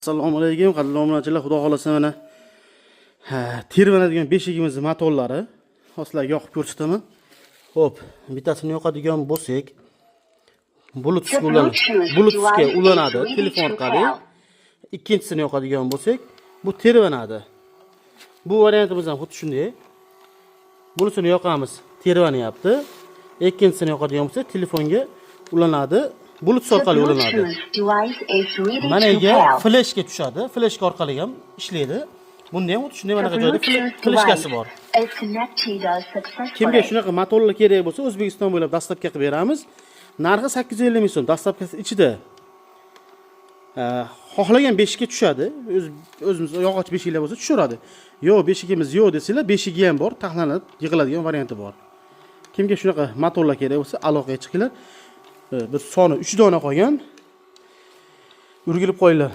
Assalomu alaykum, qadrli obunachilar. Xudo xohlasa, mana terbanadigan beshigimizni motorlari. Hozir sizlarga yoqib ko'rsataman. Xo'p, bittasini yoqadigan bo'lsak, Bluetoothga ulanadi telefon orqali. Ikkinchisini yoqadigan bo'lsak, bu terbanadi. Bu variantimiz ham xuddi shunday. Bunisini yoqamiz, terbanyapti. Ikkinchisini yoqadigan bo'lsak, telefonga ulanadi, Bluetooth orqali ulanadi. Mana ega fleshga tushadi. Fleshka orqali ham ishlaydi. Bunda ham xuddi shunday, manaqa joyda fleshkasi bor. Kimga shunaqa motorlar kerak bo'lsa, O'zbekiston bo'ylab доставка qilib beramiz. Narxi 850 ming so'm, доставка si ichida. Xohlagan beshikka tushadi. O'zimiz yog'och beshiklar bo'lsa, tushaveradi. Yo'q, beshigimiz yo'q desanglar, beshigi ham bor, taxlanib yig'iladigan varianti bor. Kimga shunaqa motorlar kerak bo'lsa, aloqaga chiqinglar. Bir soni 3 dona qolgan. Ulgurib qo'yinglar.